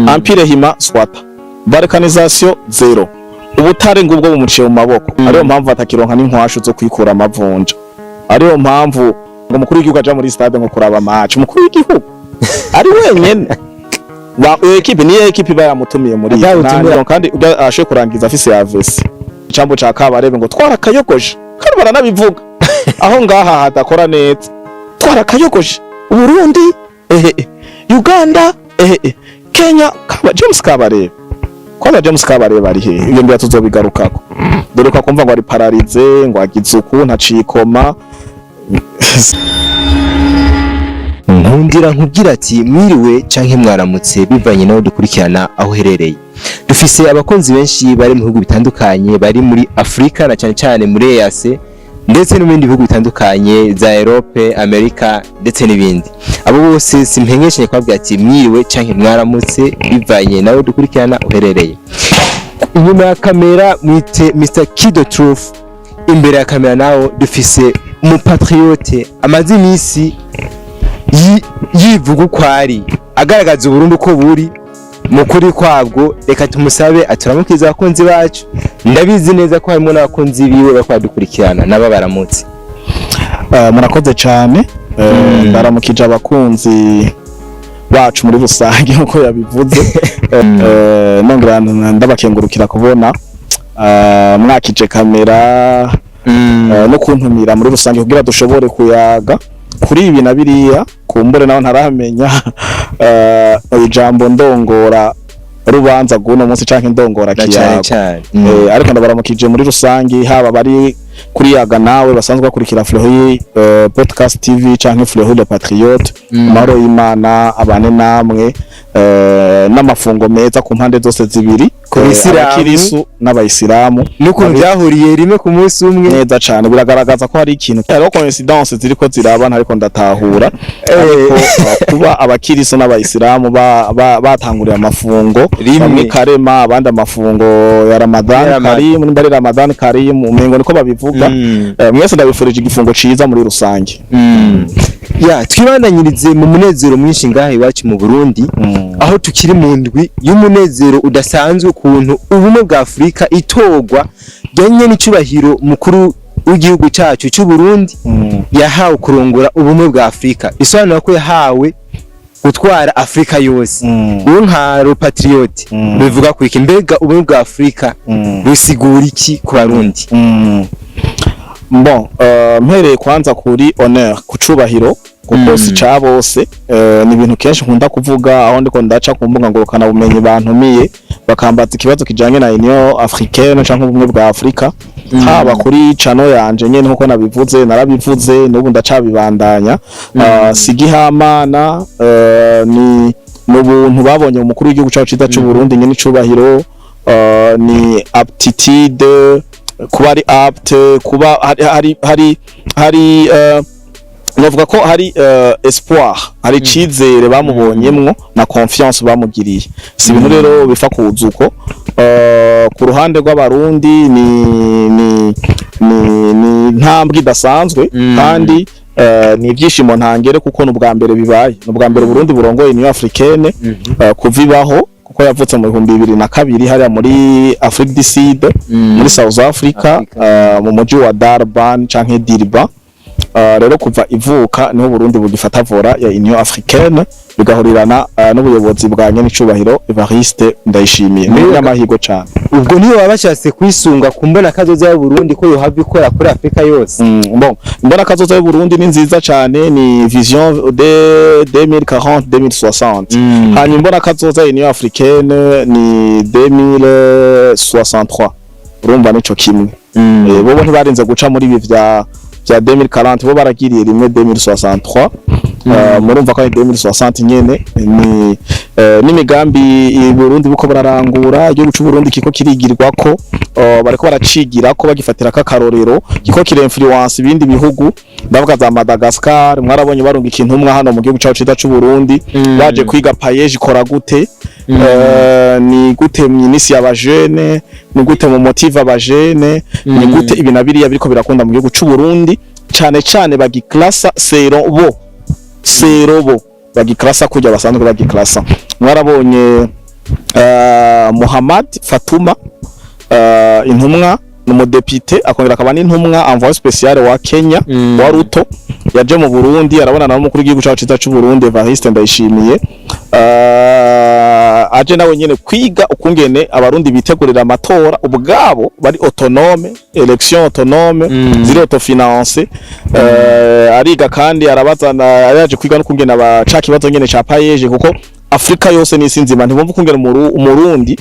Empire Hima swata, balkanisation zéro, ubutare ngubwo bumuciye mu maboko. Ariyo mpamvu atakironka n'inkwashu zo kwikura amavunja. Ariyo mpamvu ngo umukuru w'igihugu aja muri stade ngo kuraba match. Umukuru w'igihugu ari wenyene ba équipe, niyo équipe iba yamutumiye muri iyo. Atabutumira. Kandi ashoboye kurangiza afise AVC. Icambo ca Kabarebe ngo twarakayogoje, kandi baranabivuga aho ngaha hadakora neza, twarakayogoje Uburundi, ehe, Uganda, ehe, Kenya. Kaba James Kabarebe, kwanza James Kabarebe ari hehe? Iyo mbira tuzobigarukako, dore ko akumva ngo ari paralysé, ngo agize uku, ntacikoma. Nkundira nkubwira ati mwiriwe canke mwaramutse, bivanye naho dukurikirana aho uherereye. Dufise abakunzi benshi bari mu bihugu bitandukanye, bari muri Afrika na cyane cyane muri EAC, ndetse no mu bindi bihugu bitandukanye za Europe, Amerika ndetse n'ibindi. Abo bose simpengeshanye kubabwira ati mwiriwe canke mwaramutse, bivanye naho dukurikirana uherereye. Inyuma ya kamera mwite Mr Kido Truth, imbere ya kamera naho dufise umupatriote amaze iminsi yivuga uko ari, agaragaza Uburundi uko buri mu kuri kwabwo. Reka tumusabe aturamukiza abakunzi bacu. Ndabizi neza ko harimo n'abakunzi biwe bariko badukurikirana, nabo baramutse. Murakoze cyane. Ndaramukije abakunzi bacu muri rusange nkuko yabivuze. Nongera ndabakengurukira kubona mwakije kamera no kuntumira muri rusange kugira dushobore kuyaga kuri ibi na biriya. Kumbure naho ntaramenya ijambo ndongora rubanza guno munsi canke ndongora Na cane kiyago. cane. Ariko ndabaramukije muri rusangi, haba bari kuri Yaga Nawe, basanzwe bakurikira Fleury Podcast TV canke Fleury le Patriote. Amahoro y'Imana abane namwe, n'amafungo meza ku mpande zose zibiri. Ku Bisilamu. Abakirisu n'abayisilamu. N'ukuntu byahuriye rimwe ku munsi umwe. Neza cane, biragaragaza ko hari ikintu, hariho coincidence ziriko ziraba ntariko ndatahura. Ariko kuba abakirisu n'abayisilamu batanguriye amafungo Rimwe. bamwe karema, abandi amafungo ya Ramadan Ya Ramadan. Karim, nimba ari Ramadan Karim, umengo niko babivuga. Mwese ndabifurije igifungo ciza muri rusange. Ya, twibandanyirize mu munezero mwinshi ngaha iwacu mu Burundi, aho tukiri mu ndwi y'umunezero udasanzwe, ukuntu ubumwe bwa Afurika itorwa ryanye n'icubahiro mukuru w'igihugu cyacu cy'u Burundi yahawe kurongora ubumwe bwa Afurika, bisobanura ko yahawe gutwara Afurika yose. Uwo nka patriote bivuga ku iki? Mbega ubumwe bwa Afurika busigura iki ku Barundi? Bon, mpereye kwanza kuri honneur, ku cubahiro, kuko si ca bose. Ni ibintu kenshi nkunda kuvuga aho ndiko ndaca ku mbuga ngurukana bumenyi, bantumiye bakambaza ikibazo kijanye na Union Africaine canke ubumwe bwa Afrika, haba kuri channel yanje nyene nkuko nabivuze, narabivuze, n'ubu ndacabibandanya. Sigihamana, ni n'ubuntu babonye umukuru w'igihugu cacu ciza c'u Burundi nyene icubahiro. Ni aptitude, kuba ari apte, kuba hari novuga ko hari espoir, hari icizere bamubonyemwo na confiance bamugiriye. Si ibintu rero bifa kuzuko. Ku ruhande rw'Abarundi ni ntambwe idasanzwe, kandi ni ibyishimo ntangere, kuko ni ubwa mbere bibaye, ni ubwa mbere Burundi burongoye Union Africaine kuva ibaho, kuko yavutse mu 2002 hariya muri Afrique du Sud, muri South Africa, Africa. Mu muji wa Durban canke Durban. Rero kuva ivuka niho Burundi bugifata volant ya Union Africaine, bigahurirana n'ubuyobozi bwa nyenicubahiro Evariste Ndayishimiye. Ni n'amahirwe cane. Ubwo niyo baba bashatse kwisunga ku mbona kazoza y'u Burundi ko yohava ikora kuri Afrika yose. Bon, imbona kazoza y'u Burundi ni nziza cane, ni vision de 2040 2060. Hanyuma imbona kazoza ya Union Africaine ni 2063, urumva nico kimwe. Bobo ntibarinze guca muri ibi vya 2040, bo baragiriye rimwe 2063. Murumva ko ari 2060 nyene. Ni n'imigambi i Burundi buko bararangura, igihugu c'u Burundi kiko kirigirwako, bariko baracigira ko bagifatira kakarorero, kiko kire influence ibindi bihugu. Ndavuga za Madagascar, mwarabonye barunga ikintu umwe hano mu gihugu cacu ciza c'u Burundi, baje kwiga PAEEJ ikora gute, ni gute mwinisi y'abajene, ni gute mu motive abajene, ni gute ibi na biriya biriko birakunda mu gihugu c'u Burundi, cane cane bagiklasa selon bo, selon bo bagiklasa kujya basanzwe bagiklasa. Mwarabonye. Muhammad Fatuma, intumwa, ni umudepite, akongera akaba n'intumwa, envoyé spécial wa Kenya wa Ruto, yaje mu Burundi, arabonana n'umukuru w'igihugu cacu ciza c'u Burundi Evariste Ndayishimiye. Aje nawe nyene kwiga ukungene abarundi bitegurira amatora ubwabo, bari autonome, élection autonome, ziri autofinancé. Ariga kandi arabazana, yaje kwiga no kungene abaca kibazo nyene ca PAEEJ, kuko Afrika yose n'isi nzima ntibumva ukungene umurundi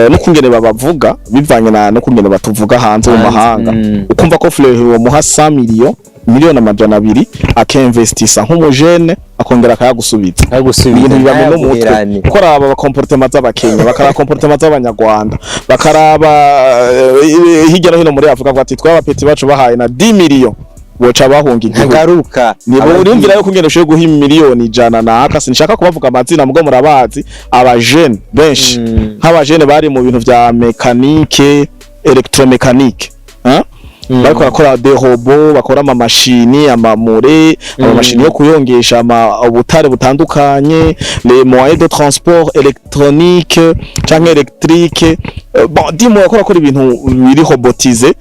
n'ukungene babavuga bivanye na no kungene batuvuga hanze mu Hanze, mahanga. Ukumva ko Fleury womuha 100 millions, 200 millions, akinvestisa nk'umujene, akongera akayagusubiza. Agusubiza. Ibintu biba mu mutwe. Ntayaguherane. Kuko araba aba comportement z'abakenya, bakaraba comportement z'abanyarwanda, bakaraba hirya no hino muri Afrika, bavuga ati twaba petits bacu bahaye na 10 millions boca bahunga igihugu. Ntagaruka. Ni urumvira yuko ngene ushoboye guha 100 millions naka, sinshaka kubavuga amazina, mugo murabazi, abajene benshi, nk'abajene bari mu bintu vya mécanique, électromécanique, hein? Bariko barakora des robots, bakora amamashini, amamure, amamashini yo kuyongesha ama ubutare butandukanye, les moyens de transport électronique canke électrique. Bon, dis-moi, bakora akora ibintu biri robotisé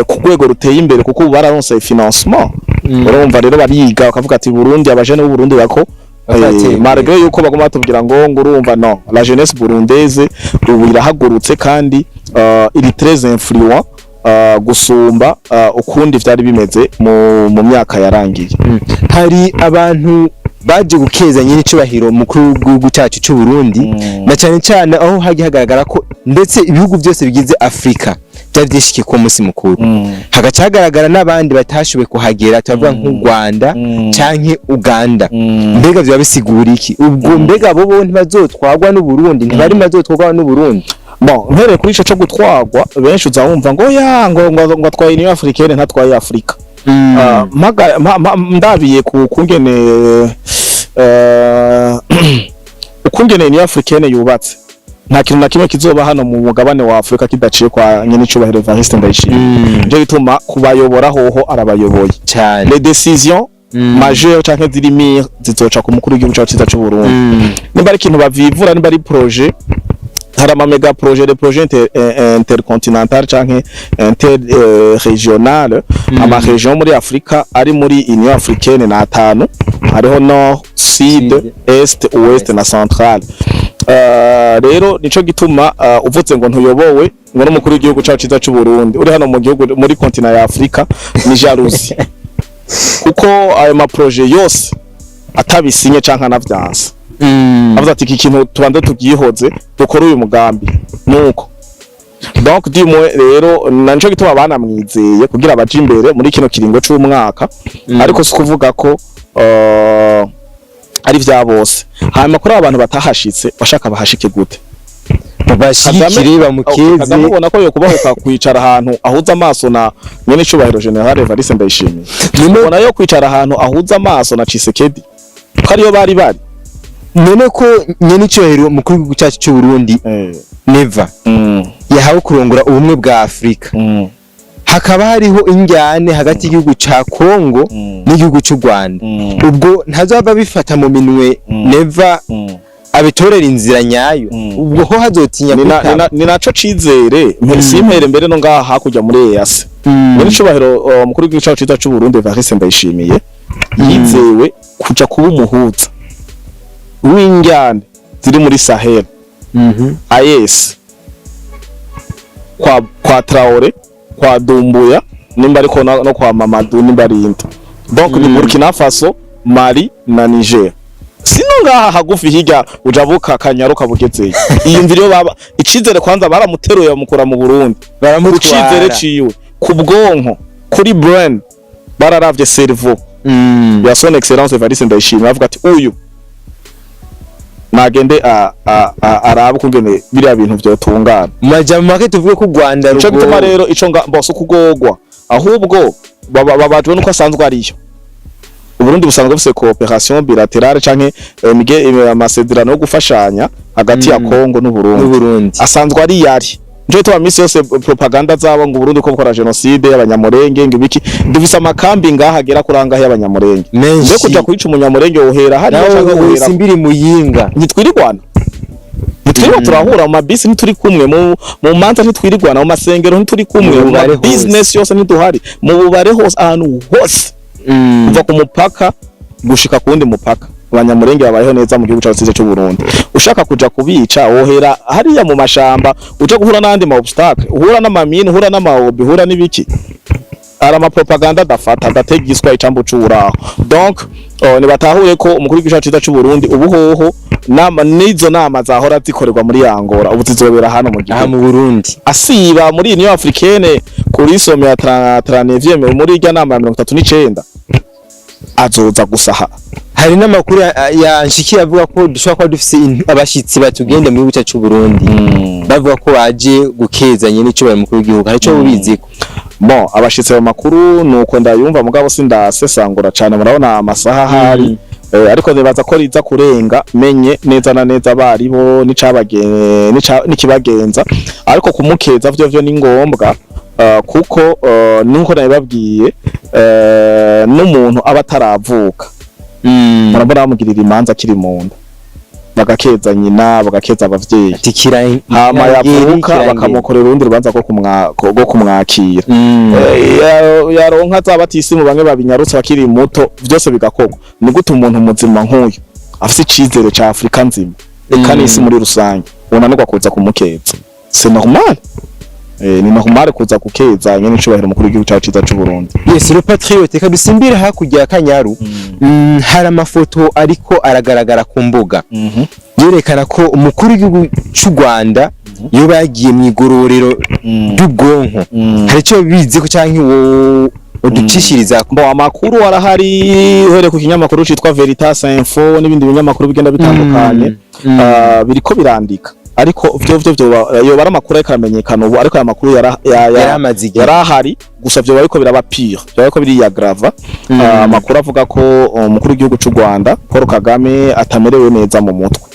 ku rwego ruteye imbere, kuko ubu bararonse financement. Urumva rero bariga bakavuga ati Burundi, abajene b'u Burundi bako Bazatera imbere. Malgré yuko baguma batubwira ngo urumva, no la jeunesse burundaise ubu irahagurutse kandi iri très influent gusumba ukundi vyari bimeze mu myaka yarangiye. Hari abantu baje gukeza nyine icubahiro mukuru w'igihugu cyacu cy'u Burundi, na cyane cyane aho hagiye hagaragara ko ndetse ibihugu byose bigize Afrika byari byishikiye ku munsi mukuru, hagaca hagaragara n'abandi batashoboye kuhagera, turavuga nk'u Rwanda canke Uganda. Mbega biba bisigura iki ubwo? Mbega bo ntibazotwagwa n'u Burundi? Ntibari bazotwagwa n'u Burundi? Bon, mpereye kuri ico co gutwagwa, benshi uza wumva ngo ya ngo atwaye Union Africaine, ntatwaye Afrika. Ndabiye ku kungene ukungene Union Africaine yubatse, nta kintu na kimwe kizoba hano mu mugabane wa Afrika kidaciye kwa nyene icubahiro Evariste Ndayishimiye. Nico gituma kubayobora hoho arabayoboye. Cyane. Les décisions majeures canke ziri mire zizoca ku mukuru w'igihugu cacu ciza c'u Burundi. Nimba ari ikintu bavivura, nimba ari projet, hari ama méga projets, des projets intercontinental canke inter régional. Ama région muri Afrika ari muri Union Africaine na atanu: hariho nord, sud, Sud, est, ouest na central. Rero nico gituma uvuze ngo ntuyobowe ngo n'umukuru w'igihugu cacu ciza c'u Burundi uri hano mu gihugu, muri continent ya Afrika, ni jalousie, kuko ayo ma projet yose atabisinye canke anavyanse, avuze ati iki kintu tubanze tugihoze, dukore uyu mugambi, nuko donc du moins rero na nico gituma banamwizeye kugira baje imbere muri kino kiringo c'umwaka. Ariko si kuvuga ko ari vya bose. Hanyuma kuri abo bantu batahashitse, bashaka bahashike gute? Babashigikire, bamukeze. Kagame ubona ko yokubahuka kwicara ahantu ahuza amaso na nyene icubahiro Général Evariste Ndayishimiye? Ubona yo kwicara ahantu ahuza amaso na Tshisekedi, ko ariyo bari bari? None ko nyene icyubahiro mukuru w'igihugu cyacu cy'u Burundi Neva yahawe kurongora ubumwe bwa Afrika, hakaba hariho injyane hagati y'igihugu ca Kongo n'igihugu cy'u Rwanda, ubwo ntazava bifata mu minwe Neva abitorera inzira nyayo? Ubwo ho hazotinya kwitaba? Ni naco cizere simpere mbere no ngaha hakurya muri EAC. Nyene icubahiro mukuru w'igihugu cacu ciza c'u Burundi Evariste Ndayishimiye yizewe kuja kuba umuhuza w'injyane ziri muri Sahel, AES, kwa Traore, kwa Dumbuya nimba ariko no kwa Mamadou nimba ari inde. Donc ni Burkina Faso, Mali na Niger. Sino ngaha hagufi hirya ujabuka Kanyaruka bugezeyo. Iyumvire iyo baba icizere, kwanza baramuteruye bamukura mu Burundi ku Baramutwara. cizere ciwe, ku bwonko, kuri brain, bararavye cerveau ya Son Excellence Evariste Ndayishimiye, bavuga ati uyu nagende arabe ukungene biriya bintu vyotungana. Mu majambo make tuvuge ko u Rwanda Ico gituma rugowe. rero ico nga bose ukugogwa, ahubwo babajwe nuko asanzwe ariyo. Uburundi busanzwe bufise coopération bilatérale canke amasezerano yo gufashanya hagati ya Congo n'Uburundi. N'Uburundi. Asanzwe ari yari. Nico gituma misi yose propaganda zabo ngo Uburundi ko bukora génocide y'abanyamurenge, ngo ibiki, dufise amakambi ngaha agera kuri angahe y'abanyamurenge? Menshi. Mbe kuja kwica umunyamurenge wohera hariya Nawe canke wohera simbiri muyinga. Ntitwirirwana. Ntitwirirwa turahura mu mabisi, ntituri kumwe mu manza, ntitwirirwana mu masengero, ntituri kumwe Mu mu bubare hose. business yose ntiduhari, mu bubare hose, ahantu hose, kuva ku mupaka gushika ku wundi mupaka. Abanyamurenge babayeho neza mu gihugu cyacu cy'u Burundi. Ushaka kuja kubica, wohera hariya mu mashamba, uja guhura n'andi ma obstacle, uhura n'amamine, uhura n'amaobi, uhura n'ibiki. Hari amapropaganda adafata, adategiswa icambu c'uraho. Donc nibatahure ko umukuru w'igihugu cyacu cyiza c'u Burundi ubu hoho nama n'izo nama zahora zikorerwa muri Angola ubu zizobera hano mu Aha gihugu. mu Burundi. Asiba muri Union Africaine kuri sommet ya 39, muri irya nama ya 39, azoza gusaha. Hari n'amakuru yanshikiye avuga ko dushobora kuba dufise abashitsi batugende mu gihugu cyacu c'u Burundi, bavuga ko baje gukezanya n'icubahiro mukuru w'igihugu. Hari ico ubiziko? Bon, abashitsi, ayo makuru nuko ndayumva, mugabo sindasesangura cane, murabona amasaha ahari. Ariko nibaza ko riza kurenga menye neza na neza abaribo n'ikibagenza. Ariko kumukeza vyo ni ngombwa, kuko nuko nabibabwiye, n'umuntu aba ataravuka murabona bamugirira imanza akiri mu nda, bagakeza nyina, bagakeza abavyeyi. Ati Hama yavuka bakamukorera urundi rubanza rwo kumwakira. Yaronka za batisimu, bamwe babinyarutse bakiri muto, vyose bigakorwa. Ni gute umuntu muzima nk'uyu afise icizere ca Afrika nzima, eka n'isi muri rusange, unanirwa kuza kumukeza? C'est normal, ni normal kuza gukeza nyene icubahiro mukuru w'igihugu cacu ciza c'u Burundi. Yes, le patriote, kadusimbire hakurya ya Kanyaru. Hari amafoto ariko aragaragara ku mbuga yerekana ko umukuru w'igihugu c'u Rwanda yoba yagiye mu igororero ry'ubwonko. Hari ico bizi ko canke wo uducishiriza? Bo, amakuru arahari, uhereye ku kinyamakuru citwa Veritas Info n'ibindi binyamakuru bigenda bitandukanye. Biriko birandika, ariko vyo yoba ari amakuru ariko aramenyekana ubu, ariko aya makuru Yaramaze igihe. Yarahari, gusa vyoba ariko biraba pire, vyoba ariko biriyagrava. Amakuru avuga ko umukuru w'igihugu c'u Rwanda Paul Kagame atamerewe neza mu mutwe,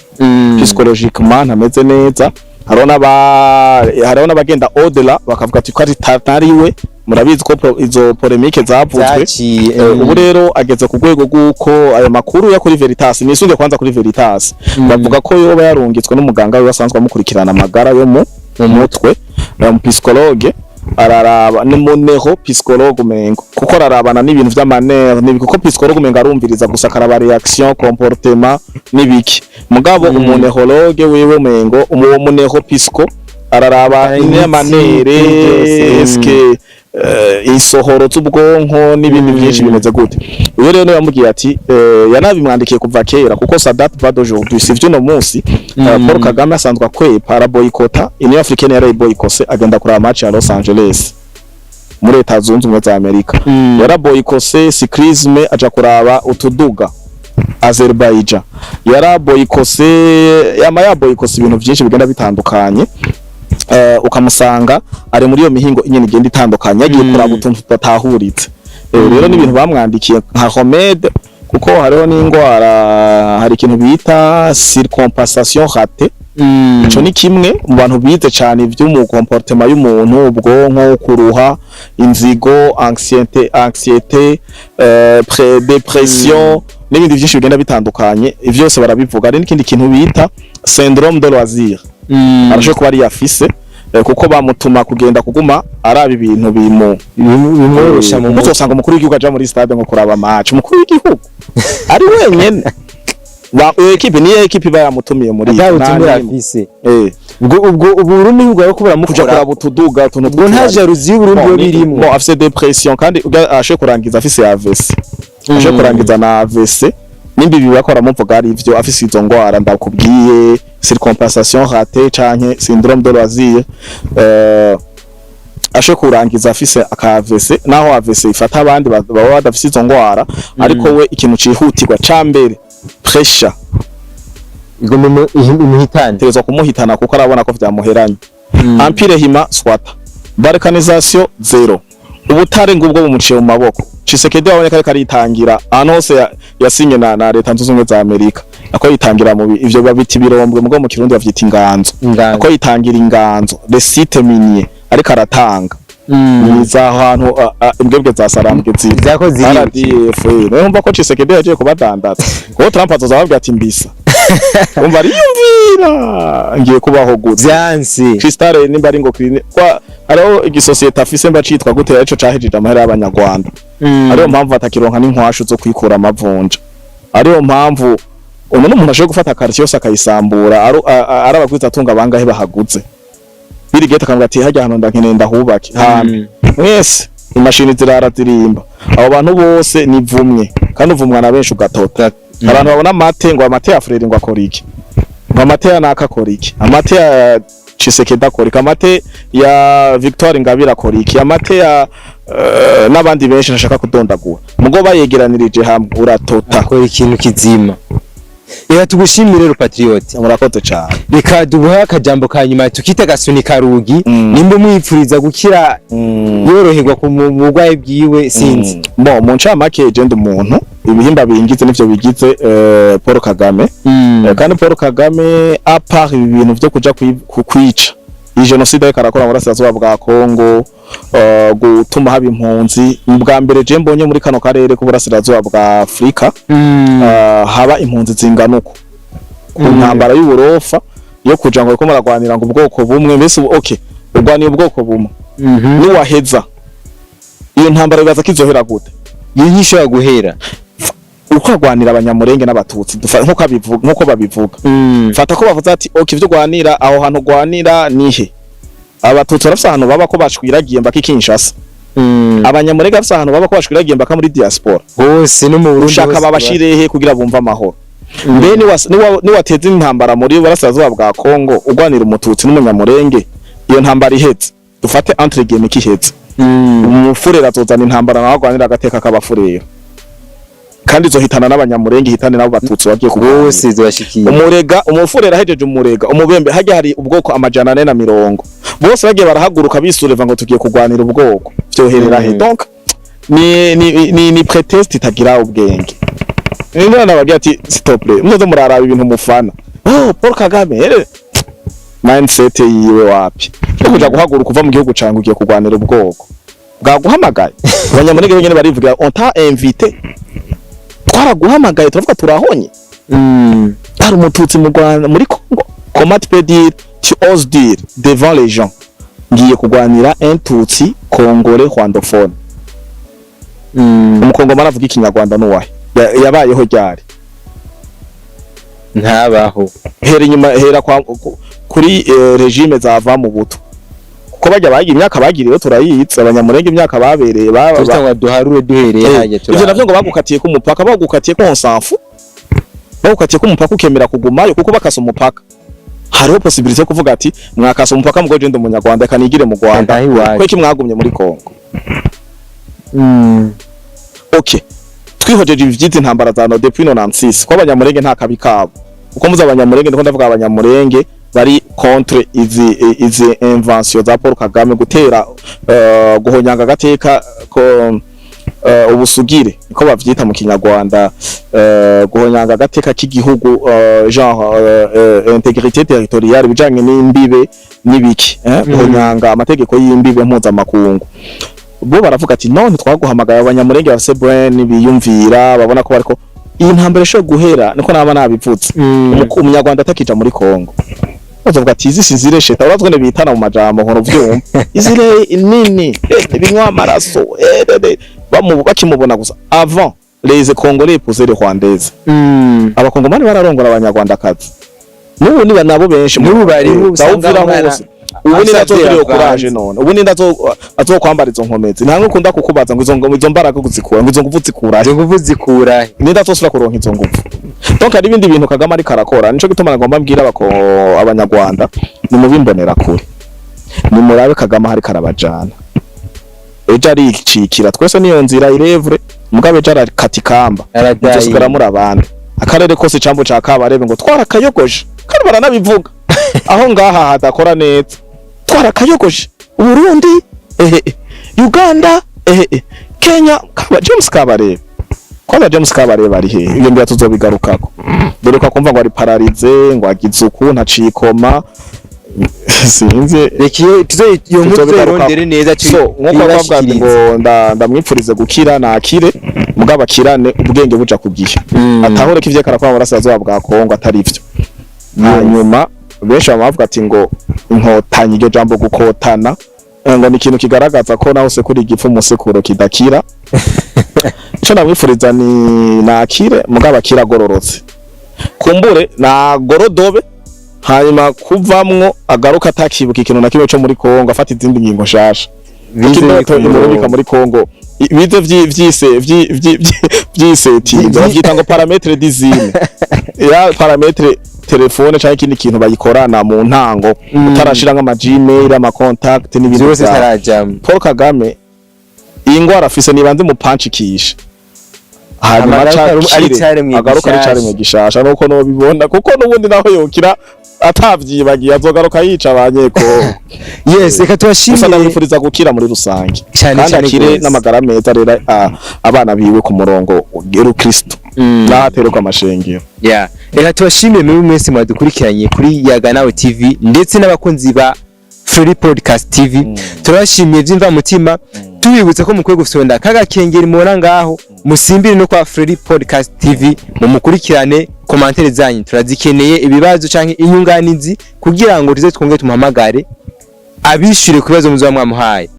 psychologiquement ntameze neza. Hariho n'abagenda au-delà bakavuga ati ko ari atariwe. Murabizi ko izo polémique zavuzwe. Zaciye. Ubu rero ageze ku rwego rw'uko ayo makuru yo kuri Veritas, nisunge kwanza kuri Veritas, bavuga ko yoba yarungitswe n'umuganga we asanzwe amukurikirana amagara yo mu mutwe, mu psychologue araraba, ni mu neuropsychologue umengo, kuko ararabana n'ibintu vy'amanere n'ibiki, kuko psychologue umengo arumviriza gusa, akaraba réaction, comportement n'ibiki, mugabo umu neurologue wewe umengo uwo mu neuropsycho araraba Imitsi, n'amanere, byose. Eske isohoro z'ubwonko n'ibindi byinshi bimeze gute. Uyo rero niwe yamubwiye ati yanabimwandikiye kuva kera, kuko ça date pas d'aujourd'hui, si vy'uno munsi. Paul Kagame asanzwe akwepa, araboyikota Union Africaine, yarayiboyikose agenda kuraba match ya Los Angeles muri Leta Zunze Ubumwe za Amerika. Yaraboyikose cyclisme, aja kuraba utuduga Azerbaijan. Yaraboyikose, yama yaboyikose ibintu byinshi bigenda bitandukanye. Ukamusanga ari muri iyo mihingo nyene igenda itandukanye, yagiye kuraba utuntu tudatahuritse. Rero n'ibintu bamwandikiye nka remède, kuko hariho n'ingwara, hari ikintu bita surcompensation ratée. Ico ni kimwe mu bantu bize cane ivy'umu comportement y'umuntu, ubwonko, kuruha, inzigo, anxiété, dépression n'ibindi vyinshi bigenda bitandukanye. Ivyo vyose barabivuga. Hari n'ikindi kintu bita syndrome de loisir, arashobora kuba ari yafise, kuko bamutuma kugenda kuguma araba ibintu bimu Bimworosha mu kuko mutwe. Uzosanga umukuru w'igihugu aja muri stade nko kuraba match, umukuru w'igihugu ari wenyene. Iyo équipe niyo équipe iba yamutumiye muri Ata butumire nta n'imwe. afise. Ubwo Uburundi bwo ko Kuja buramukora kuraba utuduga, utuntu ubwo nta tw'utubari. jalousie y'Uburundi yo birimo. Bon, afise dépression kandi ashoboye kurangiza afise AVC, ashoboye kurangiza na AVC. Nimba ibi bakora muvuga ari ivyo, afise izo ngwara ndakubwiye, surcompensation ratée canke syndrome de loisir, ashoboye kurangiza afise aka AVC, naho AVC ifata abandi baba badafise izo ngwara, ariko we ikintu cihutirwa ca mbere, pressure Igomba imuhitane. Tegerezwa kumuhitana, kuko arabona ko vyamuheranye. Empire Hima swata, balkanisation zéro, ubutare ngubwo bumuciye mu maboko. Tshisekedi wabonye ko ariko aritangira ahantu hose yasinye na Leta Zunze Ubumwe za Amerika, ako yitangira mu ivyo babita ibirombwe, mugo mu Kirundi bavyita inganzo. Inganzo. Ako yitangira inganzo, les sites miniers, ariko aratanga ni za hantu imbwebwe za Sarambwe ziri. Zako ziri. RDF. Niyo mva ko Tshisekedi yagiye kubadandaza, kuko Trump azoza ababwira ati mbisa. Umva, ariyumvira ngiye kubaho gute? Vyanse. Crystal nimba ari ngo kwa hariho igisosiyete afise mba citwa gute, arico cahejeje amahera y'abanyarwanda. Ariyo mpamvu atakironka n'inkwashu zo kwikura amavunja. Ariyo mpamvu uno n'umuntu ashobora gufata quartier yose akayisambura, ari abagwiza atunga bangahe bahaguze. Bill Gates akavuga ati: "Hajya hano ndakeneye ndahubake hano." Mwese imashini zirara zirimba, abo bantu bose ni vumwe, kandi uvumwa na benshi ugatota. Abantu babona amate ngo amate ya Frere ngo akora iki, ngo amate ya naka akora iki, amate ya Tshisekedi akora iki, amate ya Victoire Ingabire akora iki, amate ya n'abandi benshi ntashaka kudondagura, mugo bayegeranirije hamwe uratota. Akora ikintu kizima. Reka tugushimire rero, Patriote. Murakoze cyane. Reka dubuhe akajambo ka nyuma tukita gasunika rugi. Nimba umwipfuriza gukira, yoroherwa ku burwayi bwiwe, sinzi. Bon, mu ncamake, je ndi umuntu ibihimba bingize nivyo bigize Paul Kagame. Kandi Paul Kagame, à part ibi bintu vyo kuja kwica, iyi génocide ariko arakora mu burasirazuba bwa Congo, gutuma haba impunzi, bwa mbere je mbonye muri kano karere k'uburasirazuba bwa Afrika haba impunzi zingana uko ku ntambara y'uburofa yo kuja ngo bariko muragwanira ngo ubwoko bumwe. Mbese ubu, okay, urwaniye ubwoko bumwe, niwaheza iyo ntambara bibaza ko izohera gute? Iyo ntishobora guhera. Uko agwanira abanyamurenge n'abatutsi, nkuko abivuga, nkuko babivuga, fata ko bavuze ati: "Okay, ivyo gwanira aho hantu gwanira nihe?" Abatutsi barafise ahantu baba ko bashwiragiye mbaka i Kinshasa. Abanyamurenge bafise ahantu baba ko bashwiragiye mbaka muri diaspora. Hose no mu Burundi. Ushaka hose. Babashirehe kugira bumve amahoro? Mbe niwateza intambara muri burasirazuba bwa Kongo ugwanira umututsi n'umunyamurenge, iyo ntambara ihetse, dufate entre guillemets kihetse, umufurera azozana intambara nawe agwanira agateka k'abafurera, kandi izohitana n'abanyamurenge, ihitane n'abo batutsi bagiye kurwanira. Bose zibashikiye. Umurega, umufurera ahejeje umurega, umubembe, hajya hari ubwoko 440, bose bagiye barahaguruka bisureva ngo tugiye kurwanira ubwoko, vyoherera he? Donc ni prétexte itagira ubwenge. Nino nababwira ati: "Stop le, muze muraraba ibintu mufana." Oh, Paul Kagame ere mindset yiwe wapi yo kuja guhaguruka uva mu gihugu cange ugiye kurwanira ubwoko bwaguhamagaye? Abanyamurenge benyene barivuga: "On t'a invité, twaraguhamagaye, turavuga turahonye." Hari umututsi mu Rwanda, muri Congo? Comment tu peux dire, tu oses dire devant les gens: "Ngiye kurwanira un tutsi congolais rwandophone"? Umukongomani avuga ikinyarwanda nuwahe? Yabayeho ryari? Ntabaho. Hera inyuma, hera kuri régime zava mu buto, kuko bajya bagira imyaka bagiriwe turayitse. Abanyamurenge imyaka babereye Tuvuga ngo duharure duhereye hajya. Ivyo Turaba. navyo ngo bagukatiye ku mupaka, bagukatiye ko on s'en fout, bagukatiye ku mupaka ukemera kugumayo, kuko bakasa umupaka hariho possibilité yo kuvuga ati: "Mwakasa umupaka, mugo je ndi umunyarwanda, kanigire mu Rwanda." Ntahe iwacu. Kweki mwagumye muri Kongo? Okay, twihojeje ibi vy'izi ntambara za no depuis 96, ko abanyamurenge nta kabi kabo, kuko muzi abanyamurenge, ndiko ndavuga abanyamurenge bari contre izi invention za Paul Kagame, gutera guhonyanga agateka ko ubusugire, niko bavyita mu kinyarwanda, guhonyanga agateka k'igihugu, genre intégrité territoriale, bijanye n'imbibe n'ibiki, guhonyanga amategeko y'imbibe mpuzamakungu. Bo baravuga ati: "None twaguhamagaye." Abanyamurenge bafise brain, biyumvira, babona ko bariko iyi ntambara ishobora guhera, niko naba nabivutse. Umunyarwanda atakija muri Kongo, bazovuga ati: "Izi sinzire sheta." Urazwe bitana mu majambo nkora uvyumva izire nini, binywa amaraso, bakimubona gusa. Avant, les Congolais épousaient les Rwandaises. Abakongomani bararongora abanyarwandakazi, n'ubu niba nabo benshi. N'ubu bariho, usanga Zawuvira umwana hose ubu ni asavye nazogiriye avanze. Courage. None ubu ni azokwambara izo nkomezi, nta nkukunda kukubaza ngo izo mbaraga kuzikura, ngo izo nguvu zikura he? Izo nguvu zikura he? Ninda azosubira kuronka izo nguvu? Donc hari ibindi bintu Kagame ariko arakora. Nico gituma nagomba mbwira abanyarwanda: nimubimbonera kure, nimurabe Kagame ariko arabajana. Ejo aricikira twese, niyo nzira irevure, mugabo ejo arakata ikamba. Aradaye. Muzosigara muri abandi akarere kose icambu ca Kabarebe ngo twarakayogoje, kandi baranabivuga aho ngaha hadakora neza: "Twarakayogoje Uburundi, ehe, Uganda, ehe, Kenya." Kaba James Kabarebe, kwanza James Kabarebe ari hehe? Iyo mbira tuzobigarukako, dore ko akumva ngo ari paralysé, ngo agize uku, ntacikoma. Sinzi. Reka iyo tuze iyo nkuru Tuzobigaruka. tuzayirondere neza. So nkuko bavuga ati ngo ndamwipfurize gukira, nakire, mugabo akirane ubwenge buja ku gihe, atahure ko ivyo karakora mu burasirazuba bwa Kongo atari ivyo. Hanyuma benshi bama bavuga ati ngo inkotanyi, iryo jambo gukotana, ngo ni ikintu kigaragaza ko naho sekura igifu musekuro kidakira. Ico ndamwifuriza ni nakire, mugabo akira agororotse, kumbure nagorodobe, hanyuma kuvamwo agaruka atakibuka ikintu na kimwe co muri Kongo, afata izindi ngingo nshasha. Bize Indoto ku murongo. imurungika muri Kongo, bize vyise vyisetinze, bavyita ngo paramètre d'usine ya paramètre telefone canke ikindi kintu bayikorana mu ntango, utarashira nk'ama Gmail, ama contact n'ibindi byose vyabo. bitarajamo. Paul Kagame iyi ngwara afise nibanze mupanchikisha, hanyuma Agaruka ari acakire, icaremwe agaruka ari gishasha. icaremwe gishasha, nuko nobibona, kuko n'ubundi naho yokira atavyibagiye azogaruka yica abanyekongo. Yes, reka Gusa tubashimire. ndamwifuriza gukira muri rusange Cyane, kandi cyane akire gose. n'amagara meza, rero abana biwe ku murongo w'Ukristo n'ahatererwa amashengero. Yeah. Reka tubashimire muri mwese mwadukurikiranye kuri Yaga Nawe TV ndetse n'abakunzi ba Free Podcast TV. Turabashimiye by'imvamutima, tubibutsa ko mukwiye gufyonda kagakengeri mubona ngaho, musimbire no kwa Free Podcast TV mumukurikirane. Commentaires zanyu turazikeneye, ibibazo canke inyunganizi, kugira ngo tuze twonge tumuhamagare abishyure ku bibazo muzoba mwamuhaye.